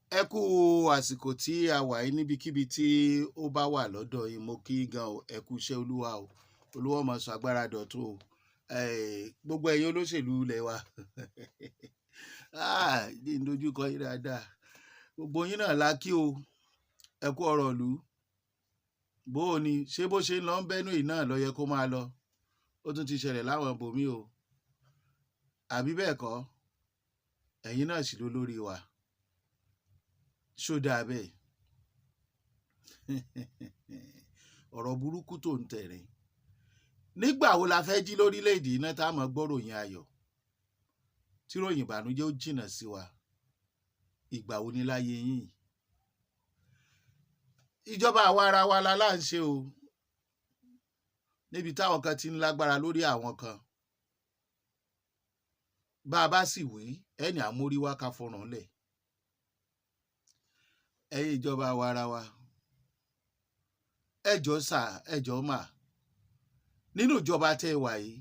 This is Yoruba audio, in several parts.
Ẹ kú àsìkò tí a wà yìí níbikíbi tí ó bá wà lọ́dọ̀ yín. Mo kí yín gan o. Ẹ kú iṣẹ́ Olúwa o. Olúwa ó máa sọ agbára dọ̀tun o. Gbogbo ẹ̀yin olóṣèlú ilẹ̀ wa, ah, ní n dojúkọ yín dáadáa. Gbogbo yín náà la kí o. Ẹ kú ọ̀rọ̀ ìlú. Bó o ní ṣé bó ṣe ń lọ ń Benue náà ló yẹ kó máa lọ. Ó tún ti ṣẹlẹ̀ láwọn ibòmíì o. Àbí bẹ́ẹ̀ kọ́? Ẹ̀yin náà sì ló lórí wa. Ṣó dáa bẹ́ẹ̀? Ọ̀rọ̀ burúkú tó ń tẹ̀rín. Nígbà wo la fẹ́ jí lórílẹ̀‐èdè iná tá a máa gbọ́ ròyìn ayọ̀? Tí ròyìn ìbànújẹ́ ó jìnnà sí wa. Ìgbà wo ni láyé yín? Ìjọba àwa ara wa la là ń ṣe o. Níbi táwọn kan ti ń lágbára lórí àwọn kan. Bá a bá sì wí, ẹni àmóríwá ká fọrùn lẹ̀. Ẹ̀yin ìjọba àwa ara wa. Ẹ jọ̀ọ́ sà, ẹ jọ̀ọ́ mà. Nínú ìjọba tẹ́ ẹ wà yìí,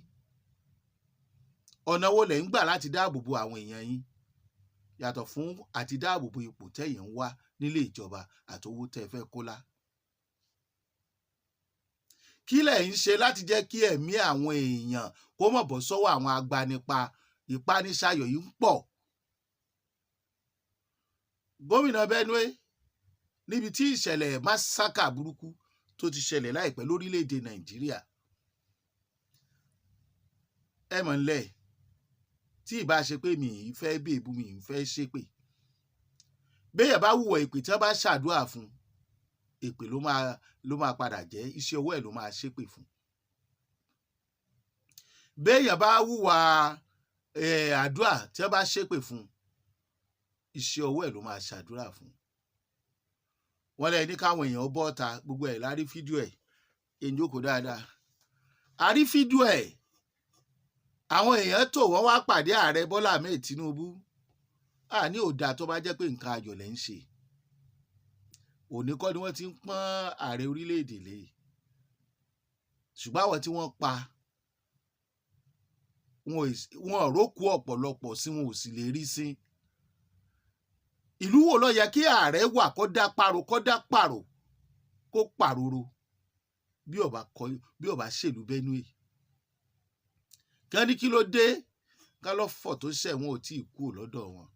ọ̀nà wo lẹ̀ ń gbà láti dáàbò bo àwọn èèyàn yín? Yàtọ̀ fún àti dáàbò bo ipò tẹ́yin ń wá nílé ìjọba àtowó tẹ́ ẹ fẹ́ kó lá. Kí lẹ̀ ń ṣe láti jẹ́ kí ẹ̀mí àwọn èèyàn kó má bọ́ sọ́wọ́ àwọn agbanipa? Ìpaniṣayọ̀ yìí ń pọ̀. Gómìnà Benue, níbi tí ìṣẹ̀lẹ̀ massacre burúkú tó ti ṣẹlẹ̀ láìpẹ́ lórílẹ̀‐èdè Nàìjíríà. Ẹ mọ̀ ńlẹ̀ tí ìbá ṣe pé mi ì fẹ́ bèbú, mi ì fẹ́ ṣépè. Béèyàn bá hùwà èpè, tí wọ́n bá ṣàdúrà fún, èpè ló máa padà jẹ́. Iṣẹ́ ọwọ́ ẹ̀ ló máa ṣépè fún. Béèyàn bá hùwà àdúrà, tí wọ́n bá ṣépè fún, iṣẹ́ ọwọ́ ẹ̀ ló máa ṣàdúrà fún. Wọ́n lẹ ní káwọn èèyàn bọ́ ta. Gbogbo ẹ̀ la rí fídíò ẹ̀. Ìjókòó dáadáa, a rí fídíò ẹ̀. Àwọn èèyàn tó wọ́n wá pàdé Ààrẹ Bọ́lá Ahmed Tinubu. Àní ò dáa tó bá jẹ́ pé nǹkan ayọ̀ lẹ́ ń ṣe. Òní kọ́ ni wọ́n ti ń pọ́n ààrẹ orílẹ̀-èdè lé, ṣùgbọ́n àwọn tí wọ́n pa wọn ò rókù ọ̀pọ̀lọpọ̀ sí, wọn ò sì lè rí sí. Ìlú wo ló yẹ kí ààrẹ wà kó dá paro, kó dá pàrò, kó pàròrò, bí ó bá kọ, bí ó bá ṣèlú Benue? Kí wọ́n ní kí ló dé ká lọ́ fọ̀ tó ṣẹ̀, wọn ò tí ì kú lọ́dọ̀ wọn.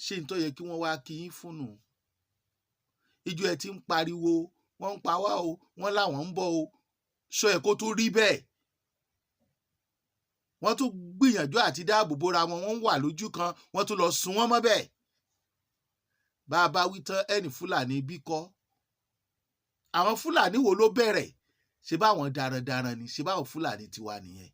Ṣé n tó yẹ kí wọ́n wá kí yín fún nù? Ìjọ ẹ ti ń pariwo, wọ́n ń pa wá o, wọ́n láwọn ń bọ̀ o. Ṣó ẹ kó tún rí bẹ́ẹ̀? Wọ́n tún gbìyànjú àti dáàbò bóra wọn. Wọ́n wà lójú kan, wọ́n tún lọ sun wọ́n mọ́ bẹ́ẹ̀. Bá a bá wí tán, ẹnì Fúlàní bí kọ́. Àwọn Fúlàní wo ló bẹ̀rẹ̀? Ṣé báwọn darandaran ni? Ṣé báwọn Fúlàní tiwa nìyẹn?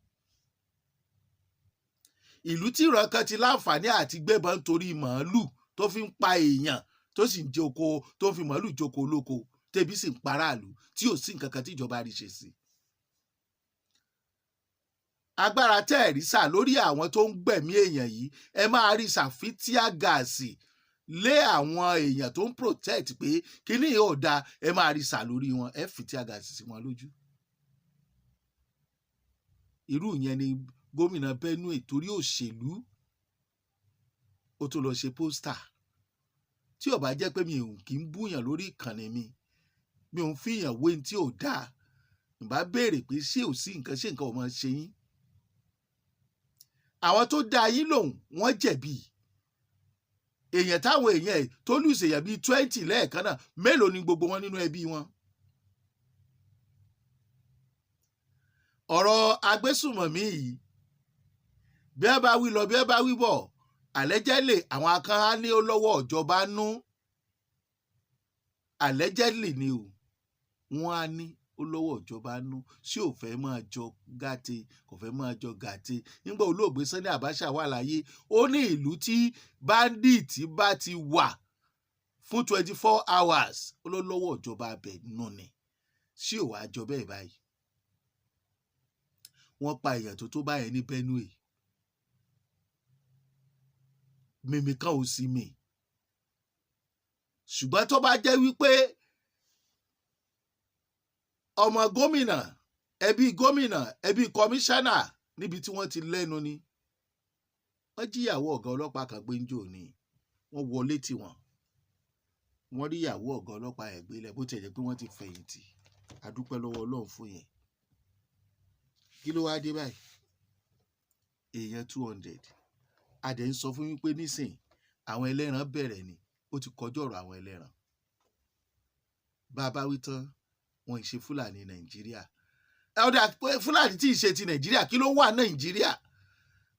Ìlú tí ìran kan ti láǹfààní àti gbébọn nítorí màálù, tó fi ń pa èèyàn, tó sì ń jẹ oko, tó ń fi màálù joko olóko, tẹbí sì ń paráàlú, tí ò sí nǹkan kan tí ìjọba rí ṣe sí. Agbára tẹ́ ẹ̀ rí sà lórí àwọn tó ń gbẹ̀mí èèyàn yìí, ẹ máa rí sàfitíà gáàsì lé àwọn èèyàn tó ń protect pé kíní yìí ò dáa. Ẹ máa rí sà lórí wọn, ẹ fi tear gas sí wọn lójú. Irú ìyẹn ni gómìnà Benue, torí òṣèlú, ó tún lọ ṣe poster. Tí ó bá jẹ́ pé mi ò kì í búyàn lórí ìkànnì mi, mi ò ń fìyàn wé ní tí ò dáa, ìbá béèrè pé ṣé ò sí nǹkan, ṣé nǹkan ò máa ṣe yín? Àwọn tó dá yín lòun, wọ́n jẹ̀bi. Èèyàn táwọn èèyàn ẹ̀ tó lùsè èèyàn bíi 20 lẹ́ẹ̀kan náà, mélòó ni gbogbo wọn nínú ẹbí wọn? Ọ̀rọ̀ agbésùmọ̀mí yìí, bí ẹ bá wí lọ, bí ẹ bá wí bọ̀, allegedly, àwọn kan á ní ó lọ́wọ́ ìjọba nú. Allegedly ni o. Wọ́n á ní ó lọ́wọ́ ìjọba nú. Ṣé ò fẹ́ máa jọ gàtè? Kò fẹ́ máa jọ gàtè. Nígbà olóògbé Sani Abacha wà láyé, ó ní ìlú tí bandit bá ti wà fún 24 hours, ó ló lọ́wọ́ ìjọba abẹ nù ni. Ṣé ò wá jọ bẹ́ẹ̀ báyìí? Wọ́n pa èèyàn tó tó báyẹn ní Benue, mímí kan ò sí mi. Ṣùgbọ́n tó bá jẹ́ wípé ọmọ gómìnà, ẹbí gómìnà, ẹbí kọmíṣánná, níbi tí wọ́n ti lẹ́nu ni, Wọ́n jíyàwó ọ̀gá ọlọ́pàá kan gbé ń jò ní, wọ́n wọlé tì wọ́n, wọ́n rí ìyàwó ọ̀gá ọlọ́pàá ẹ̀ gbélé, bó tiẹ̀ jẹ́ pé wọ́n ti fẹ̀yìntì. A dúpẹ́ lọ́wọ́ Ọlọ́run fún yẹn. Kí ló wá dé báyìí? Èèyàn 200, a dẹ̀ ń sọ fún yín pé nísìn àwọn ẹlẹ́ran bẹ̀rẹ̀ ni, ó ti kọjú ọ̀rọ̀ àwọn ẹlẹ́ran. Bá a bá wí tán, wọn ì ṣe Fúlàní Nàìjíríà. Ẹ ọ̀dà pé Fúlàní tí ì ṣe ti Nàìjíríà, kí ló wà Nàìjíríà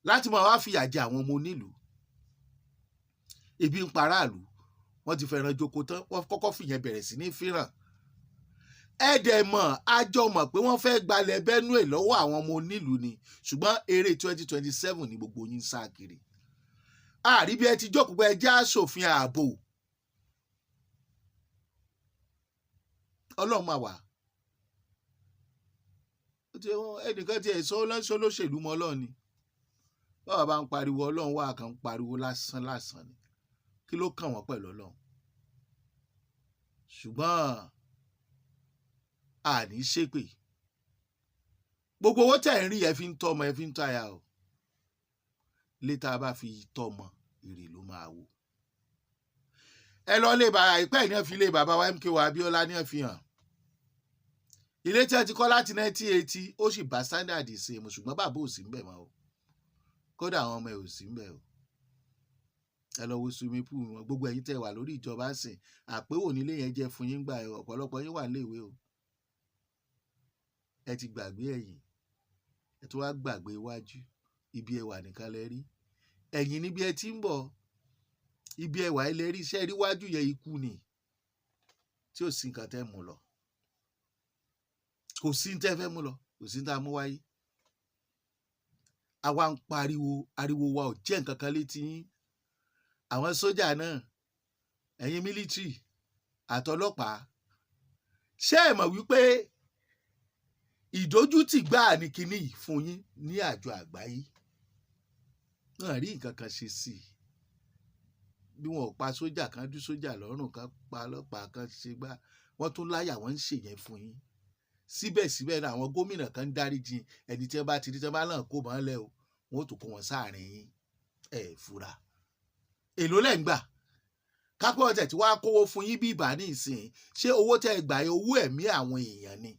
láti máa wá fìyà jẹ àwọn ọmọ onílùú? Ebi ń paráàlú, wọ́n ti fẹ́ràn joko tán, wọ́n kọ́kọ́ fìyẹn bẹ̀rẹ̀ sí ní fíràn. Ẹ dẹ̀ mọ̀, a jọ mọ̀ pé wọ́n fẹ́ gbalẹ̀ Benue lọ́wọ́ àwọn ọmọ onílùú ni, ṣùgbọ́n eré 2027 ni gbogbo yín ń sá kiri. Àrí bí ẹ ti jókòó pé ẹ jẹ́ aṣòfin ààbò. Ọlọ́run máa wà. Ẹnìkan tiẹ̀ sọ lọ́sọ lóṣèlú mọ́ Ọlọ́run ni. Báwa bá ń pariwo Ọlọ́run wà kàn ń pariwo lásán lásán ni. Kí ló kàn wọ́n pẹ̀lú Ọlọ́run? Ṣùgbọ́n àní ṣépè. Gbogbo owó tẹ̀ ń rí, ẹ fi ń tọ́mọ, ẹ fi ń tọ́ya o. Létà bá fi tọ́mọ, èrè ló máa wò. Ẹ lọ lé bàbá ìpẹ́ ní ẹ fi lé bàbá wa MKO Abiola ní ẹ fi hàn. Ilé tí ẹ ti kọ́ láti 1980, ó sì bá standard ṣe mu, ṣùgbọ́n bàbá ò sí ń bẹ̀ mọ́ o. Kódà àwọn ọmọ ẹ̀ ò sí ń bẹ̀ o. Ẹ lọ wo swimming pool wọn. Gbogbo ẹ̀yin tẹ́ wà lórí ìjọba sìn, àpéwò nílé yẹn jẹ́ fún yín gbà. Ọ̀pọ̀lọpọ̀ yín wà níléèwé o. Ẹ ti gbàgbé ẹ̀yìn, ẹ tún wá gbàgbé iwájú. Ibi ẹwà nìkan lẹ rí, ẹ̀yìn níbi ẹ ti ń bọ̀. Ibi ẹwà ẹ lẹ rí, iṣẹ́ rí wájú yẹn, ikú ni tí ò sí nǹkan tẹ́ mú lọ. Kò sí ní tẹ́ fẹ́ mú lọ, kò sí ní tá a mú wáyé. Àwa ń pariwo, ariwo wa ò jẹ́ nǹkan kan létí yín. Àwọn sójà náà, ẹ̀yin military àtọlọ́pàá, ṣé ẹ mọ̀ wípé ìdójútì gbáà ní kinní yìí fún yín ní àjọ àgbáyé náà? Rí nǹkan kan ṣe sí i bí wọn ò pa sójà kan, dú sójà lọ́rùn kan, pa ọlọ́pàá kan, ṣe gbá wọ́n tún láyà, wọ́n ń ṣèyẹn fún yín. Síbẹ̀síbẹ̀ náà, àwọn gómìnà kan ń dáríjì ẹni tí wọ́n bá ti rí, tí wọ́n bá náà kó mọ́ lẹ́ o, wọ́n ó tún kó wọn sáàrin yín. Ẹ̀ fura, èló lẹ́ ń gbà? Kápẹ́ ọ̀tẹ̀ tí wàá kówó fún yín bí ìbá ní ìsìn, ṣé owó tẹ́ ẹ gbà yẹn, owó ẹ̀mí àwọn èèyàn ni,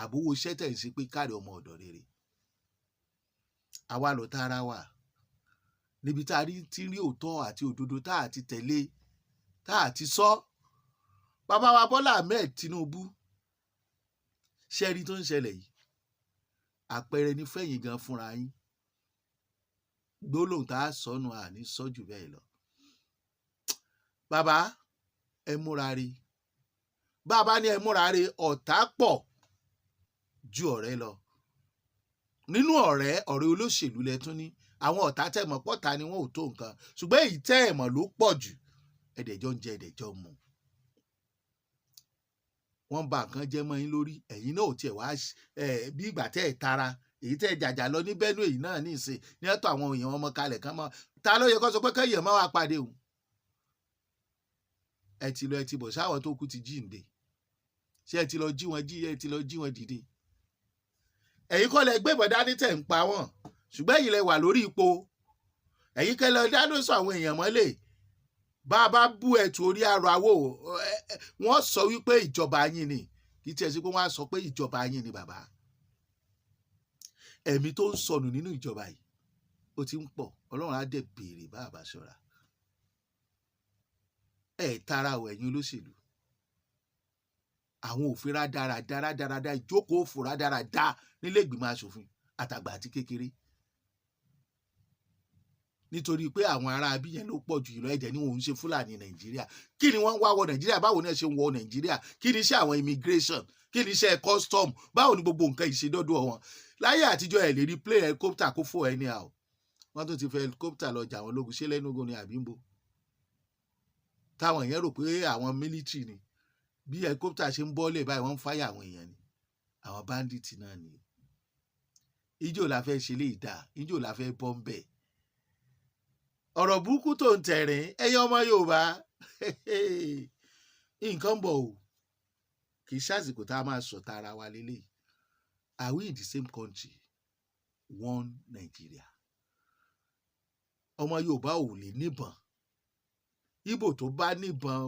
àbówó iṣẹ́ tẹ̀ ń ṣe pé káre ọmọ ọ̀dọ̀ rere? Àwa lọ tara wa níbi tá a rí tí rí òótọ́ àti òdodo tá a ti tẹ̀lé, tá a ti sọ. Bàbá wa Bọ́lá Ahmed Tinubu, ṣẹ́rí tó ń ṣẹlẹ̀ yìí, àpẹẹrẹ ní fẹ̀yìn gan fúnra yín. Gbólóhùn tá a sọnù, àní sọ jù bẹ́ẹ̀ lọ. Bàbá, ẹ múra re. Bàbá ní ẹ múra re, ọ̀tá pọ̀ ju ọ̀rẹ́ lọ. Nínú ọ̀rẹ́, ọ̀rẹ́ olóṣèlú lẹ tún ní. Àwọn ọ̀tá tẹ̀ mọ̀ pọ̀ta ni wọ́n ò tó nǹkan, ṣùgbọ́n èyí tẹ́ ẹ̀ mọ̀ ló pọ̀ jù. Ẹ̀dẹ̀jọ́ ń jẹ, ẹ̀dẹ̀jọ́ mu. Wọ́n ba nǹkan jẹ́ mọ́ yín lórí, ẹ̀yin náà ò tiẹ̀ wá bí ìgbà tẹ́ ẹ̀ tara èyí tẹ́ ẹ̀ jàjà lọ ní Benue yìí náà nísìn ní ẹ̀tọ́ àwọn èèyàn ọmọ kalẹ̀ kan mọ́. Ta ló yẹ kó sọ pé kẹ́yìn máa wá pàdé òun? Ẹ ti lọ, ẹ ti bọ̀, sáwọn tó kú ti jíǹde? Ṣé ẹ ti lọ jí wọn jí? Ẹ ti lọ jí wọn dìde? Ẹ̀yin kọ́ lẹ gbé ìbọn dání tẹ̀ ń pa wọ́n, ṣùgbọ́n ẹ̀yin lẹ wà lórí ipò. Ẹ̀yin kẹ́ lọ dáná sọ àwọn èèyàn mọ́lẹ̀. Bá a bá bú ẹ̀tù orí àrò àwò, wọ́n sọ wípé ìjọba yín ni. Kì í tiẹ̀ sí pé wọ́n á sọ pé ìjọba yín ni. Bàbá, ẹ̀mí tó ń sọnù nínú ìjọba yìí, ó ti ń pọ̀. Ọlọ́run á dẹ̀ béèrè bá a bá ṣọ́ra. Ẹ̀ tara ò, ẹ̀yin olóṣèlú, àwọn òfin rádaràda rádaràda, ìjókòó òfò rádaràda nílé ìgbìmọ̀ asòfin, àtàgbà àti kékeré, nítorí pé àwọn ará abí yẹn ló pọ̀ jù ìlọ. Ẹ̀jẹ̀ ni wọn ò ń ṣe Fúlàní Nàìjíríà. Kí ni wọ́n ń wá wọ Nàìjíríà? Báwo ni ẹ ṣe ń wọ Nàìjíríà? Kí ni iṣẹ́ àwọn immigration? Kí ni iṣẹ́ custom? Báwo ni gbogbo nǹkan yìí ṣe dọ́dọ̀ wọn? Láyé àtijọ́, ẹ̀ lè rí plane, helicopter kó fò anyhow. Wọ́n tún ti fẹ́ helicopter lọ jà wọ́n lógun. Ṣé lẹ́nugun ni àbí ń bo táwọn èèyàn rò pé àwọn military ni? Bí helicopter ṣe ń bọ́lẹ̀ báyìí, wọ́n ń fáyà àwọn èèyàn ni, àwọn bandit náà ni. Ijó la fẹ́ ṣe lè dà, ijó la fẹ́ bọ́ ń bẹ̀. Ọ̀rọ̀ burúkú tó ń tẹ̀rín, ẹ̀yin ọmọ Yorùbá, nǹkan ń bọ̀ o. Kì í ṣàsìkò tá a máa sọ̀tà ara wa lélẹ̀. Are we in the same country, one Nigeria? Ọmọ Yorùbá ò lè níbọn. Ìgbò tó bá níbọn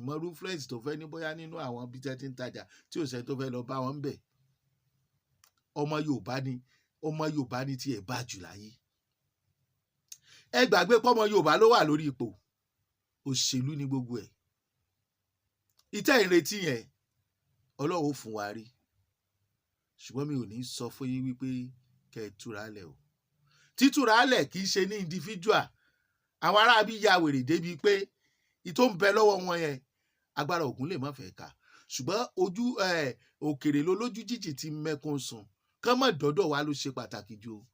mọ̀rú influence tó fẹ́ ní, bóyá nínú àwọn bí tẹ́ ti ń tajà tí ò sẹ́ni tó fẹ́ lọ bá wọn bẹ̀. Ọmọ Yorùbá ni, ọmọ Yorùbá ni tiẹ̀ bá jù láyé. Ẹ gbàgbé pọ́mọ Yorùbá ló wà lórí ipò òṣèlú ní gbogbo ẹ̀. Ìtẹ́ ìrètí yẹn, Ọlọ́run ó fún wa rí, ṣùgbọ́n mi ò ní sọ fún yín wípé kẹ́ ẹ túra lẹ̀ o. Títúra lẹ̀ kì í ṣe ní individual. Àwọn aráabí ya wèrè débi pé ìtò ń bẹ lọ́wọ́ wọn yẹn, agbára Ògún lè má fẹ́ ká, ṣùgbọ́n ojú òkèrè ló lójú jíjì ti mẹ́kún sùn. Kán mọ̀ dọ́dọ̀ wa ló ṣe pàtàkì jù o.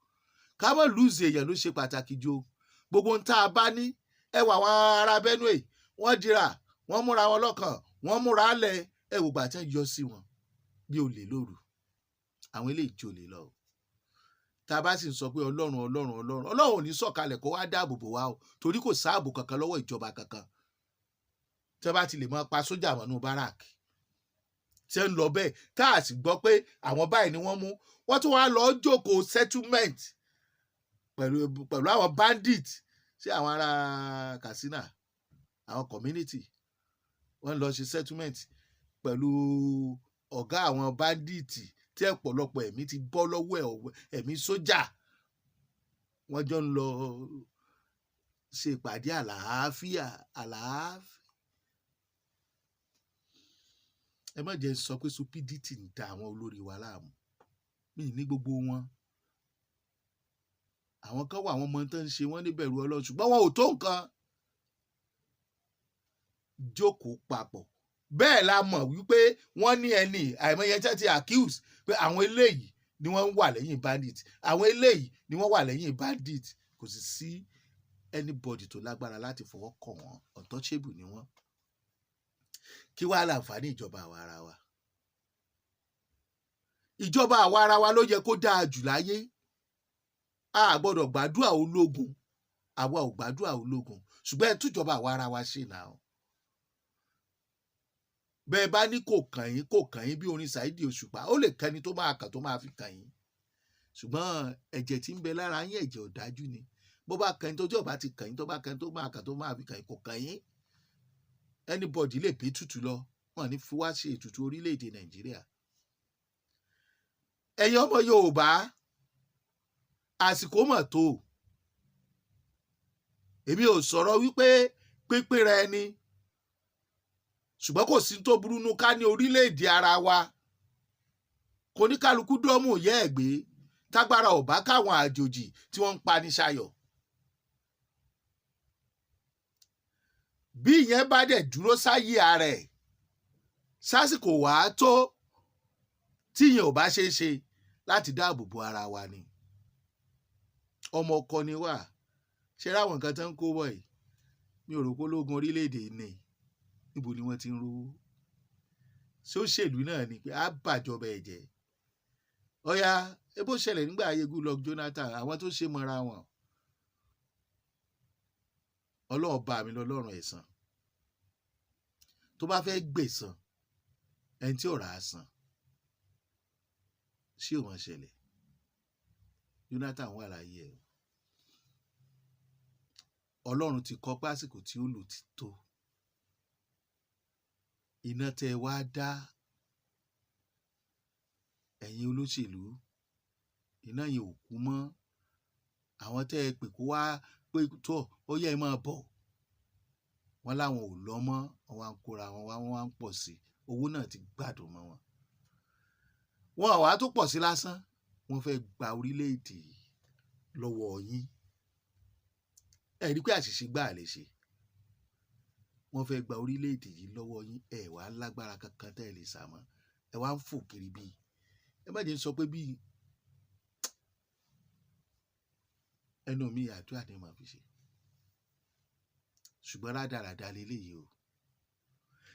Ká mọ̀ lose èèyàn ló ṣe pàtàkì jù o. Gbogbo ohun tá a bá ní, ẹ wà, àwọn ará Benue, wọ́n dira, wọ́n múra wọn lọ́kàn, wọ́n múra lẹ̀. Ẹ wò gbà tí wọ́n yọ sí wọn bí olè lóru. Àwọn eléyìí jolè lọ o. Tá a bá sì ń sọ pé Ọlọ́run, Ọlọ́run, Ọlọ́run, Ọlọ́run ò ní sọ̀kalẹ̀ kó wá dáàbò bò wá o, torí kò sáàbò kankan lọ́wọ́ ìjọba kankan. Tí wọ́n bá ti lè máa pa sójà mọ́nú barrack tí ń lọ bẹ́ẹ̀, tá a sì gbọ́ pé àwọn báyìí ni wọ́n mú, wọ́n tún wá lọ jókòó settlement pẹ̀lú àwọn bandit sí àwọn ará Katsina, àwọn community. Wọ́n lọ ṣe settlement pẹ̀lú ọ̀gá àwọn bandit tí ọ̀pọ̀lọpọ̀ ẹ̀mí ti bọ́ lọ́wọ́ ẹ̀, ẹ̀mí sójà. Wọ́n jọ ń lọ ṣe ìpàdé àlàáfíà, àlàáfíà. Ẹ má jẹ́ sọ pé stupidity ń da àwọn olórí wa láàmú. Mí ní gbogbo wọn. Àwọn kan wà, àwọn ọmọ tó ń ṣe wọ́n níbẹ̀rù Ọlọ́run, ṣùgbọ́n wọn ò tó nǹkan jókòó papọ̀. Bẹ́ẹ̀ la mọ̀ wípé wọ́n ní ẹni àìmọye tẹ́ ti accuse pé àwọn eléyìí ni wọ́n wà lẹ́yìn bandit, àwọn eléyìí ni wọ́n wà lẹ́yìn bandit. Kò sì sí anybody tó lágbára láti fọwọ́ kàn wọ́n, untouchable ni wọ́n. Kí wàá láǹfààní ìjọba àwa ara wa? Ìjọba àwa ara wa ló yẹ kó dáa jù láyé. A gbọ́dọ̀ gbàdúrà ológun, àwa ò gbàdúrà ológun, ṣùgbọ́n ẹ tújọba àwa ara wa ṣe náà. Bẹ́ẹ̀ bá ní kò kàn yín, kò kàn yín, bí orin Saheed Òṣùpá, ó lè kẹ́ni tó máa kàn tó máa fi kàn yín, ṣùgbọ́n ẹ̀jẹ̀ tí ń bẹ lára yín, ẹ̀jẹ̀ ọ̀dájú ni. Bó bá kàn yín, tó tí ò bá ti kàn yín, tó bá kàn tó máa kàn tó máa fi kàn yín, kò kàn yín. Anybody lè bí tutù lọ, wọn ní fi wá ṣe ètùtù orílẹ̀-èdè Nàìjíríà. Ẹ̀yin ọmọ Yorùbá, àsìkò mọ̀ tó. Èmi ò sọ̀rọ̀ wípé pínpín rẹ ni, ṣùgbọ́n kò sí tó burú nú ká ní orílẹ̀-èdè ara wa, kò ní kálukú dọ́mù yẹ́ ẹ̀ gbé, tágbára ò bá káwọn àjòjì tí wọ́n ń pani ṣayọ̀. Bí ìyẹn bá dẹ̀ dúró sáyé ara ẹ̀ sásìkò, wàá tó tí ìyẹn ò bá ṣeé ṣe láti dáàbò bo ara wa ni. Ọmọ ọkọ ni wà ṣe ráwọn nǹkan tó ń kó bọ̀ yìí. Mi ò rò pé ológun orílẹ̀-èdè ní. Níbo ni wọ́n ti ń rówó? Ṣé òṣèlú náà ni pé á bàjọba ẹ̀jẹ̀? Ọ̀ya, ebó ṣẹlẹ̀ nígbà ayé Goodluck Jonathan, àwọn tó ṣe mọ́ra wọn. Ọlọ́run bá mi lọ́lọ́run ẹ̀san tó bá fẹ́ gbẹ̀san ẹni tí ò rà á san. Ṣé ò mọ̀ ṣẹlẹ̀? Jonathan wà láyé ẹ̀. Ọlọ́run ti kọ pé àsìkò tí ó lò ti tó. Iná tẹ́ ẹ wá dá, ẹ̀yin olóṣèlú, iná yẹn ò kú mọ́. Àwọn tẹ́ ẹ pè kó wá pé tó ó yẹ ẹ máa bọ̀, wọ́n láwọn ò lọ mọ́. Wọ́n wá ń kóra wọn wá, wọ́n wá ń pọ̀ sí i. Owó náà ti gbádùn mọ́ wọn. Wọn àwa tó pọ̀ sí lásán, wọ́n fẹ́ gba orílẹ̀-èdè lọ́wọ́ yín. Ẹ rí i pé àṣìṣe gbáà lè ṣe. Wọ́n fẹ́ gba orílẹ̀-èdè yìí lọ́wọ́ yín. Ẹ wàá lágbára kankan tẹ́ ẹ lè sà mọ́. Ẹ wá ń fò kiri bíi, ẹ má jẹ́ ń sọ pé bíi ẹnu mi, àdúrà ni màá fi ṣe, ṣùgbọ́n rádaràda leléyìí o.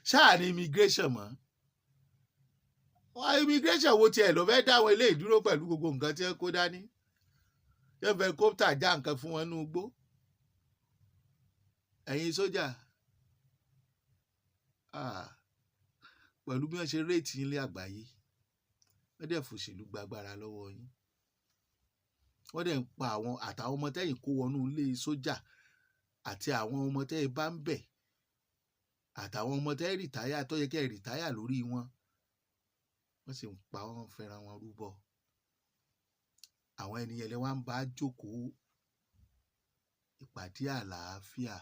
Ṣáà ní immigration mọ́ wọn. Immigration wo tiẹ̀ ló fẹ́ dá àwọn eléyìí dúró pẹ̀lú gbogbo nǹkan tí wọ́n kó dání? Yóò fẹ́ kópítà já nǹkan fún wọn ní igbó. Ẹ̀yin sójà, pẹ̀lú bí wọ́n ṣe rate yín lé àgbáyé, wọ́n dẹ̀ fòṣèlú gbàgbára lọ́wọ́ yín. Wọ́n dẹ̀ ń pa àwọn àtàwọn ọmọ tẹ́yìn kó wọnú ilé sójà, àti àwọn ọmọ tẹ́ ẹ bá ń bẹ̀, àtàwọn ọmọ tẹ́ retire, tó yẹ kẹ́ ẹ retire lórí wọn. Wọ́n sì ń pa wọ́n, fẹ́ràn wọn rúbọ. Àwọn ènìyàn lè wá ń bá jókòó ìpàdé àlàáfíà.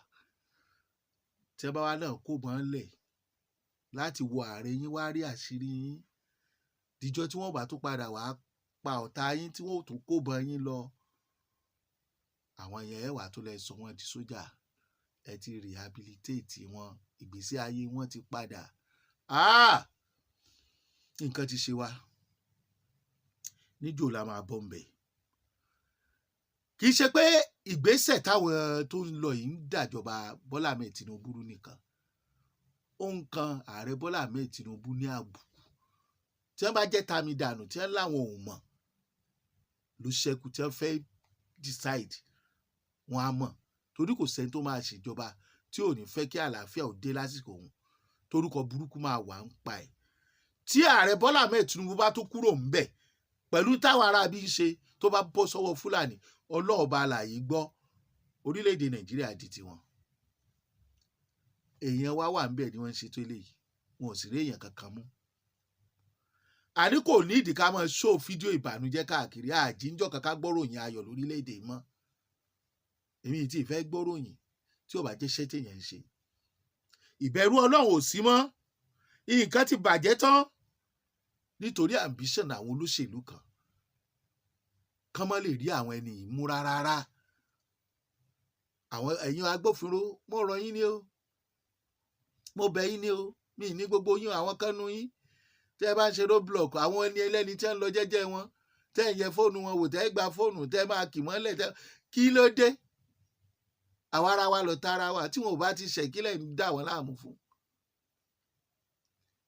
Tí wọ́n bá wá náà kó bọ́n lẹ̀ láti wo àárín yín, wá rí àṣírí yín díjọ́ tí wọ́n bá tún padà wá pa ọ̀tá yín, tí wọ́n ò tún kó bọ́n yín lọ, àwọn yẹn ẹ̀ wà tó lẹ sọ wọ́n di sójà. Ẹ ti rehabilitate wọn, ìgbésí ayé wọn ti padà. Ah! Nǹkan ti ṣe wá níjò la máa bọ́ ń bẹ̀. Kì í ṣe pé ìgbésẹ̀ táwọn tó ń lọ yìí ń dàjọba Bọ́lá Ahmed Tinubu rú nìkan, ó ń kan ààrẹ Bọ́lá Ahmed Tinubu ní àbùkù. Tí wọ́n bá jẹ́ tami dànù, tí wọ́n láwọn ò mọ̀ ló ṣẹ́kù, tí wọ́n fẹ́ decide, wọn á mọ̀, torí kò sẹ́ni tó máa ṣèjọba tí ò ní fẹ́ kí àlàáfíà ò dé lásìkò òun, torúkọ burúkú máa wà ń pa ẹ̀. Tí ààrẹ Bọ́lá Ahmed Tinubu bá tó kúrò ńbẹ̀ pẹ̀lú táwọn aráabí ń ṣe, tó bá bọ́ sọ́wọ́ Fúlàní, ọlọ́ọ̀ba alààyè gbọ́, orílẹ̀-èdè Nàìjíríà di tiwọn. Èèyàn wa wà ńbẹ̀ ni wọ́n ń ṣe tó eléyìí, wọn ò sì rí èèyàn kankan mú. Àní kò ní ìdí ká máa ṣó fídíò ìbànújẹ́ káàkiri. Àjíǹjọ́ kankan gbọ́ròyìn ayọ̀ lórílẹ̀-èdè mọ́. Èmi tí ì fẹ́ gbọ́ròyìn tí ò bá jẹ́ iṣẹ́ téèyàn ń ṣe. Ìbẹ̀rù Ọlọ́run ò sí mọ́, nǹkan ti bàjẹ́ tán nítorí ambition àwọn olóṣèlú kan kán mọ́ lè rí àwọn ẹni yìí mú rárá. Àwọn ẹ̀yin agbófinró, mo rọ̀ yín ní o, mo bẹ̀ yín ní o. Mi ní gbogbo yín, àwọn kan nu yín tẹ́ ẹ bá ń ṣe roadblock, àwọn ẹni ẹlẹ́ni tí wọ́n ń lọ jẹ́jẹ́ wọn, tẹ́ ẹ yẹ fóònù wọn wò, tẹ́ ẹ gba fóònù, tẹ́ ẹ máa kì mọ́lẹ̀, tẹ́ kí ló dé? Àwa ara wa lọ tara wa. Tí wọn ò bá ti ṣẹ̀, kí lẹ̀ ń dà wọ́n láàmú fún?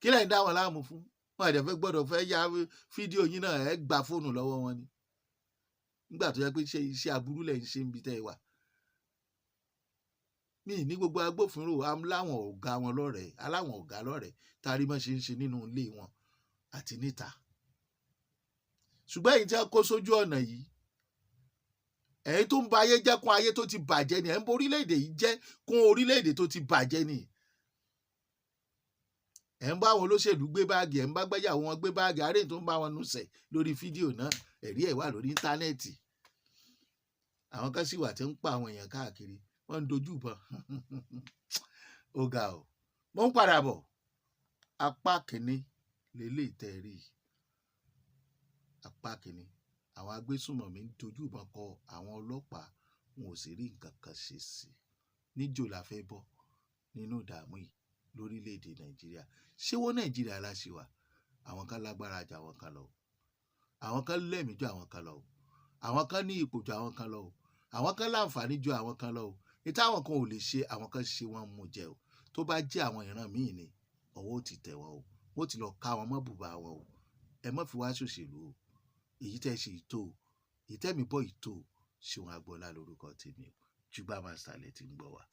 Kí lẹ̀ ń dà wọ́n láàmú fún? Wọn àdẹ̀ fẹ́ gbọ́dọ̀ fẹ́ ya fídíò yín náà, ẹ gba fóònù lọ́wọ́ wọn ni, nígbà tó yẹ pé ṣe iṣẹ́ aburú lẹ̀ ń ṣe níbi tẹ́ ẹ wà. Mi ní gbogbo agbófinró, láwọn ọ̀gá wọn lọ́rẹ̀ẹ́, aláwọn ọ̀gá lọ́rẹ̀ẹ́ tárí mọ́ ṣe ń ṣe nínú ilé wọn àti níta. Ṣùgbọ́n èyí tí wọ́n kó sójú ọ̀nà yìí, ẹ̀yin tó ń ba ayé jẹ́ kún ayé tó ti bàjẹ́ ni, ẹ̀ ń bo orílẹ̀-èdè yìí jẹ́ kún orílẹ̀-èdè tó ti bàjẹ́ ni. Ẹ̀ ń bá àwọn olóṣèlú gbé báàgì, ẹ̀ ń bá gbẹ́yàwó wọn gbé báàgì, àárẹ̀ tó ń bá wọn nùsẹ̀ lórí fídíò náà, ẹ̀rí ẹ̀ wà lórí íńtánẹ́ẹ̀tì. Àwọn kan sì wà tí ń pa àwọn èèyàn káàkiri, wọ́n ń dojú ìbọn. Ó ga o. Mo ń padà bọ̀. Apá kìíní lélẹ́yìí tẹ́ ẹ rí yìí. Apá kìíní, àwọn agbésùnmọ̀mí ń dojú ìbọn kọ àwọn ọlọ́pàá, wọn ò sì rí nǹkan kan ṣe sí i. Níjò la fẹ́ bọ́ nínú ìdààmú yìí lórílẹ̀‐èdè Nàìjíríà? Ṣé wọ́n Nàìjíríà la ṣì wà? Àwọn kan lágbára ju àwọn kan lọ, àwọn kan lẹ́mìí ju àwọn kan lọ, àwọn kan ní ipò ju àwọn kan lọ, àwọn kan láǹfààní ju àwọn kan lọ. Ní táwọn kan ò lè ṣe, àwọn kan ṣe, wọ́n mú jẹ o. Tó bá jẹ́ àwọn ìran míì ni, ọwọ́ ò ti tẹ̀ wọ́n o, wọ́n ti lọ ká wọn mọ́ bùbá wọn o. Ẹ má fi wá ṣòṣèlú o. Èyí tẹ́ ṣe ìtò o, èyí tẹ́mi bọ́ ìtò o. Ṣéun Agboola lórúkọ tèmi o. Jùgbà Master lẹ ti ń gbọ́ wa.